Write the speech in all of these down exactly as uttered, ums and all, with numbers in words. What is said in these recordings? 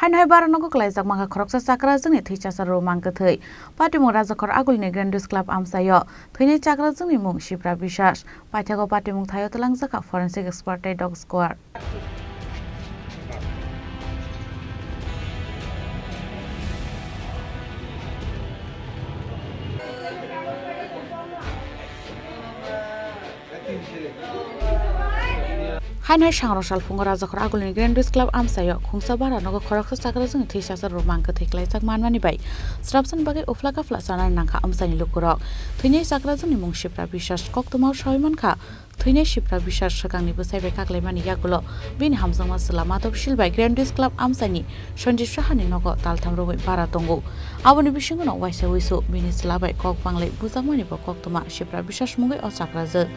Haino hai bara nogo kwlaijak mankha khoroksa chakrajwkni thwi chasaro mang kwthwi. Patimung Rajakhor Agulini Grand Dues Club amchaio thwinai chakrajwkni mung Sipra Biswas. Paithago patimung thaio twlangjakha forensic expert tei dog squad. Haino hai sangrong salphungo Rajakhor Agulini Grand Dues Club amchaio khungsa bara nogo khoroksa chakrajwkni thwi chasaro mang kwthwi kwlaijak manmani bai srapsani bagwi uphla kaphla chanani nangkha amchaini lukurok. Thwinai chakrajwkni mung Sipra Biswas, koktwmao sawi mankha. Thwinai Sipra Biswas swkangni bwsai bai kaklaimani yagulo bini hamjakma chwla Madhav Sil bai Grand Dues Club amchaini Sanjeev Sahani nogo taltham romwi bara tongo. Aboni bisingono waisa wisu bini chwla bai kok banglai bujakmani bo koktwma Sipra Biswas mungwi o chakrajwk.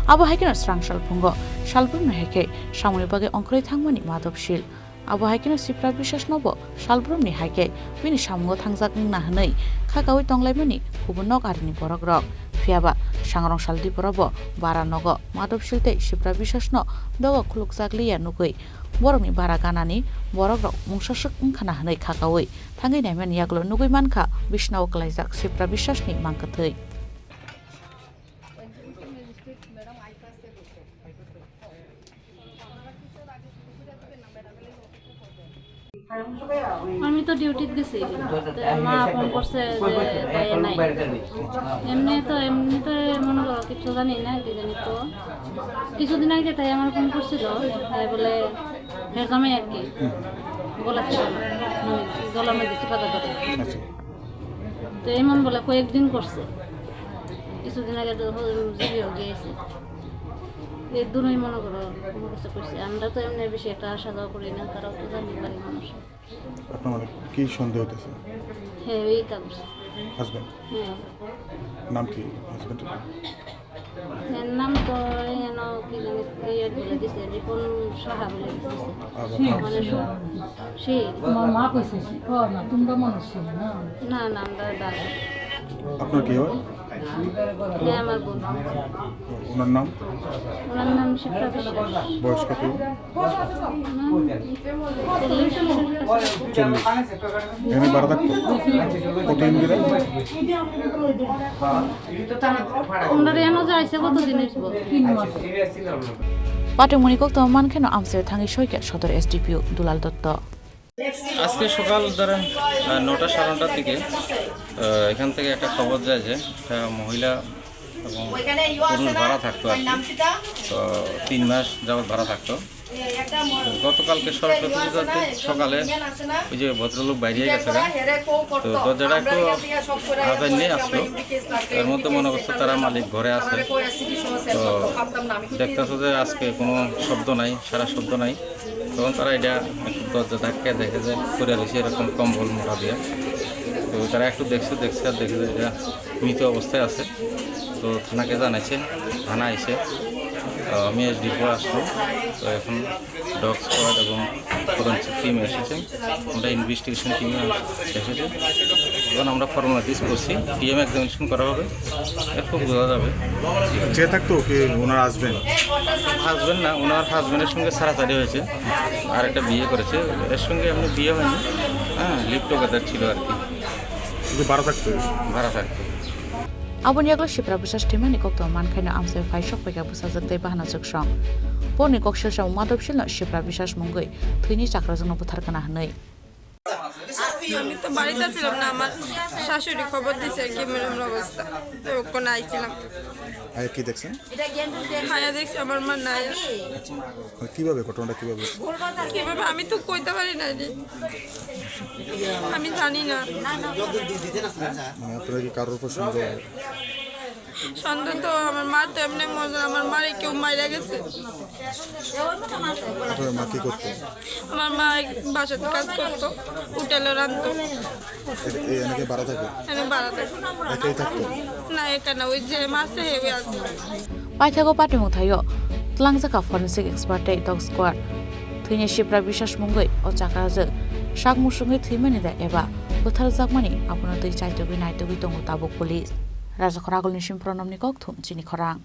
Abo hai kheno srang salphungo salbrumni hai khe samungni bagwi ongkhorwi thangmani Madhav Sil. Abo hai kheno Sipra Biswas no bo salbrumni hai khe bini samungo thangjak wngna hwnwi kha kaui tonglaimani kubun nok arini borok rok. Phiya ba sangrong sal diporo bo bara nogo Madhav Sil tei Sipra Biswas no dogo khulukjak liya nugwi borokni bara ganani borok rok mungsaswk wngkhana hwnwi kha kaui thangwi naimani yagulo nugwi mankha bisnao kwlaijak Sipra Biswas ni mang kwthwi. আমি তো ডিউটিত গেছি, তো মা ফোন করছে যে তাই নাই। এমনি তো, এমনি তো মনে করো কিচ্ছু জানি না, কি জানি তো। কিছুদিন আগে তাই আমার ফোন করছিল, তাই বলে ফের জামাই আর কি, গলা ছিল, মানে গলার মধ্যে চিপা ধরে। আচ্ছা। তো এমন বলে কয়েকদিন করছে, কিছুদিন আগে তো জিবিও গিয়েছে। এই দুটোই মনে করো কোনো কিছু করছে। আমরা তো এমনি বেশি একটা আসা যাওয়া করি না, তারাও তো জানি বাড়ির মানুষ। আপনার মানে কি সন্দেহ হইতেছে? হ্যাঁ, ওই তা করছে। হাজবেন্ড? হ্যাঁ। নাম কি হাজবেন্ডের? এর নাম তো এন কি জানি, ইয়ে বলে দিছে, রিপন সাহা বলে দিছে। আর আপনার? মানে সু-, সে। তোমার মা কইছে, সে, ও না, তোমরা মানুষ ছিল না? না, না, আমরা দাদা। আপনার কি হয়? হ্যাঁ, আমার বোন। ওনার নাম? ওনার নাম শিপ্রা বিশ্বাস। বয়স কত? হুম, চল্লিশ। চল্লিশ। এখানে ভাড়া থাকতো? কতদিন ধরে? ওনারা এনে যাইছে কতদিন হইছে? তিন মাস। Patimungni koktwma mankheno amchaio thangwi soikha Sodor S D P O Dulal Dotto. আজকে সকাল ধরেন, আহ, নটা সাড়ে নটার দিকে, আহ, এখান থেকে একটা খবর যায় যে একটা মহিলা এবং পুরুষ ভাড়া থাকতো আর কি। তো তিন মাস যাবত ভাড়া থাকতো। গতকালকে সরস্বতী পূজার দিন সকালে ওই যে ভদ্রলোক বাইরে গেছে গা, তো দরজাটা একটু আজান নিয়ে আসলো, এর মধ্যে মনে করছে তারা মালিক ঘরে আছে। তো দেখতেছে যে আজকে কোনো শব্দ নাই, সারা শব্দ নাই। তখন তারা এটা একটু দরজা ধাক্কা দেখে যে পড়ে রয়েছে এরকম কম্বল মোটা দিয়ে। তো তারা একটু দেখছে, দেখছে আর দেখে যে এটা মৃত অবস্থায় আছে। তো থানাকে জানাইছে, থানা আইছে। তো আমি এসডিপিও আসলাম। তো এখন ডগ স্কোয়াড এবং ফরেন্সিক টিম এসেছে, আমরা ইনভেস্টিগেশন টিম এসেছে। এখন আমরা ফর্মালিটিস করছি, ডিএম এক্সামিনেশন করা হবে, এরপর বোঝা যাবে। যে থাকতো কি ওনার হাজবেন্ড? হাজবেন্ড না, ওনার হাজবেন্ডের সঙ্গে ছাড়াছাড়ি হয়েছে, আর একটা বিয়ে করেছে, এর সঙ্গে এমনি বিয়ে হয়নি, হ্যাঁ, লিভ টুগেদার ছিল আর কি। কিন্তু ভাড়া থাকতো? ভাড়া থাকতো। Aboni yagulo Sipra Biswas thwimani koktwma mankhaino amchaio phai sok paikha bwsajwk tei bahanajwk song. Porni kok selsa Madhav Silno Sipra Biswas mungwi thwini chakrajwkno butharkana hwnwi. আমি তো বাড়িতে ছিলাম না, আমার শাশুড়ি খবর দিছে আর কি, এমন এমন অবস্থা, তো ওখানে আইছিলাম। আয়া কি দেখছেন? আয়া দেখছি আমার মা নাই। আচ্ছা, মানে কিভাবে, ঘটনাটা কিভাবে? কিভাবে আমি তো কইতে পারি না রে, আমি জানি না। মানে আপনারা কি কারোর উপর সন্দেহ? সন্দেহ তো, আমার মা তো এমনি মজা, আমার মারে কেউ মাইরা গেছে। আপনার মা কি করতো? আমার মা এক বাসাতে কাজ করতো, হোটেলে রাঁধতো। এ-, এই এলাকায় ভাড়া থাকে? এনে ভাড়া থাকে। একাই থাকতো? না, একা না, ওই যে মা আছে, হে আছে। Paithago patimung thaio twlangjakha forensic expert tei dog squad. Thwini Sipra Biswas mungwi o chakrajwk sak musungwi thwimani da eba butharjakmani abono twi chaitugwi naitugwi tongo tabuk police. Rajakhor Agulni Simpronomni kokthum chini khorang.